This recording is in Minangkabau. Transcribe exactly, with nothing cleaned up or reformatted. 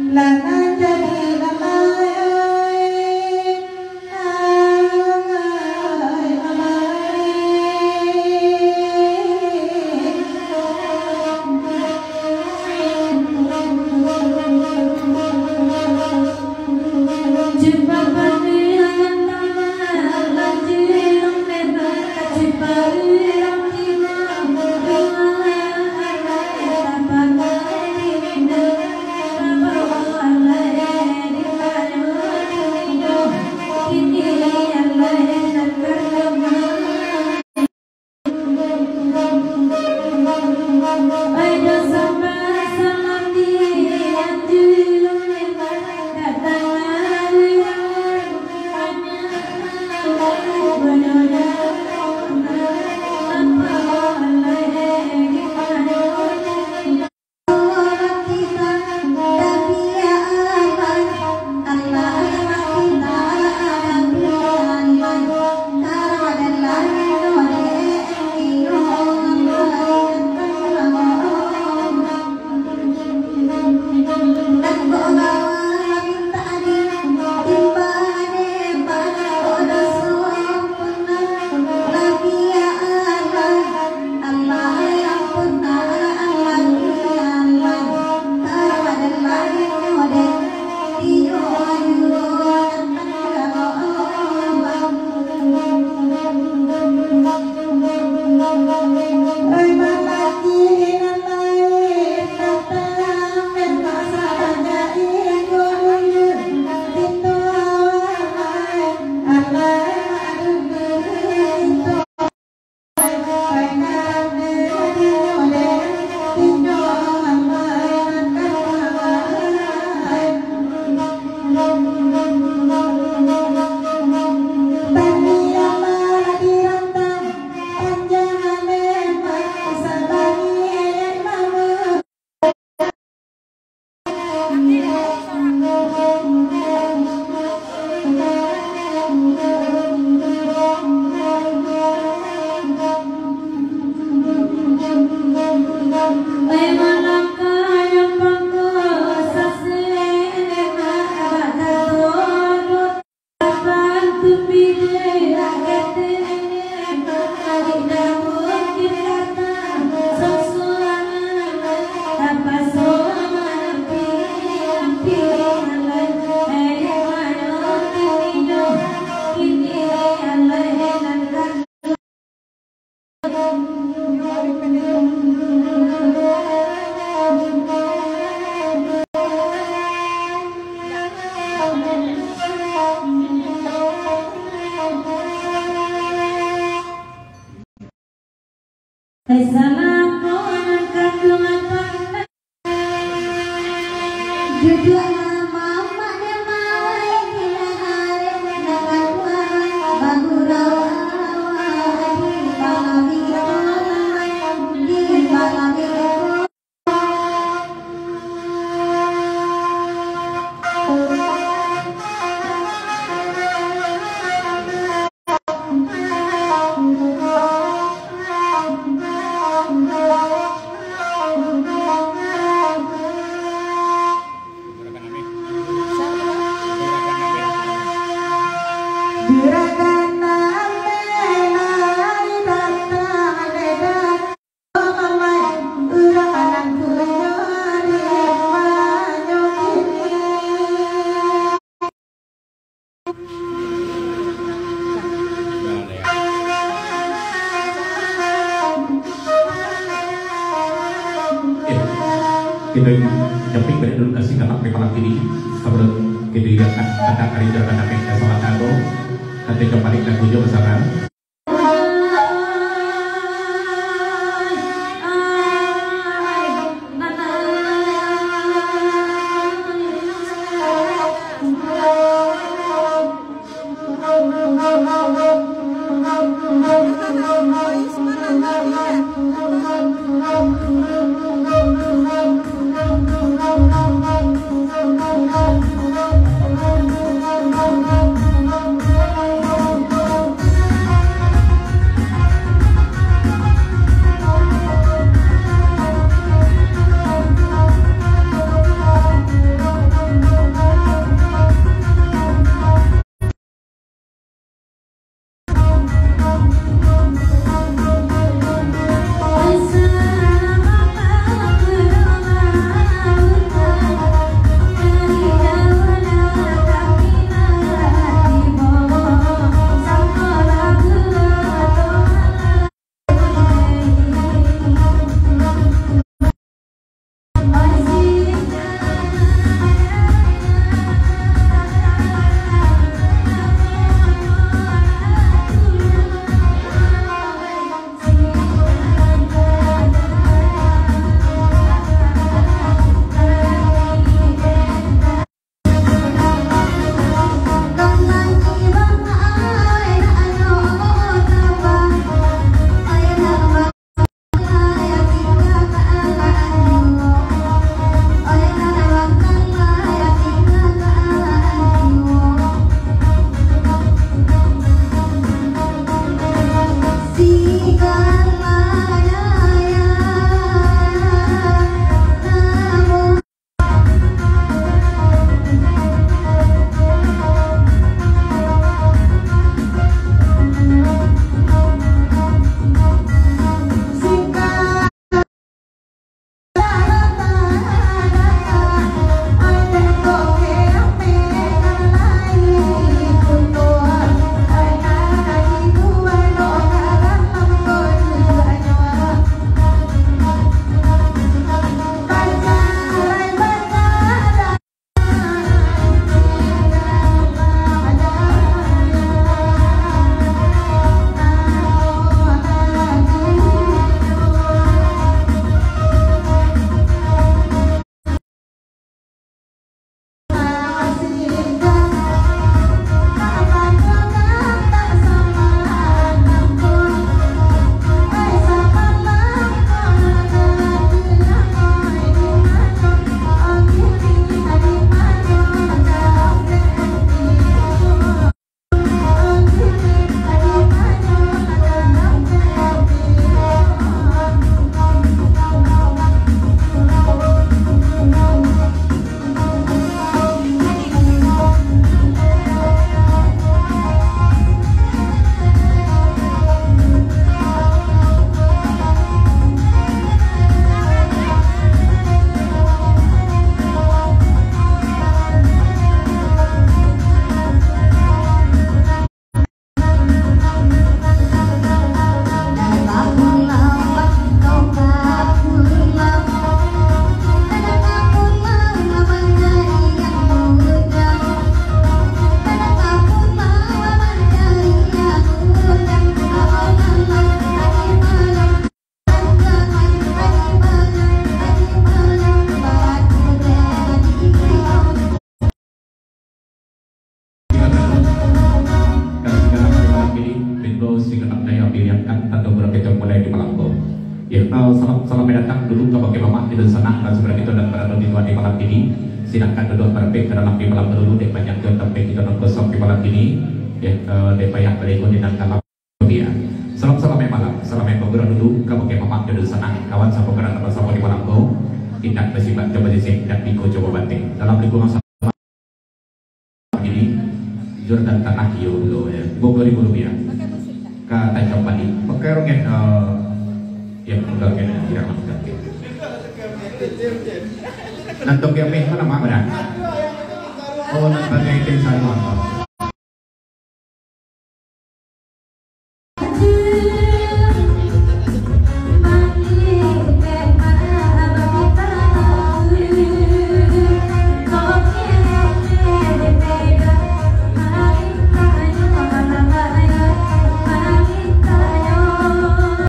Lah nan jadi lamai, ai, lamai. Eh, kito japik baliak dulu ka si Gamak di malam kini, sabalun kito iriangkan adat ari Juragan Ameh ka Sabatang tu. Nanti ka baliak lagu jo basamo. Sanang, dan saudara kito nan barado di luar di malam kini, silakan duduak barapek ka dalam di malam dahulu, dek banyak jo tampek kito nan kosong di malam kini, dek, eh, dek payah balenggo di nan dalam. Salam-salam yang malam, salam yang bagurau dulu, ka bakeh mamak jo dunsanak, kawan sapo karan nan basamo di malam ko, indak basibat jo basisek, indak biko jo babateh. Dalam lingkungan Jadi, Jordan Tanah iyo dulu, ya. Lima puluh ribu rupiah. Ka Tanjung Bali. Pakai rongen, eh, ya, pakai rongen, ya, tidak masuk kaki. Nan toke meh mana, Mak, mana? Oh, nan toke itu salah.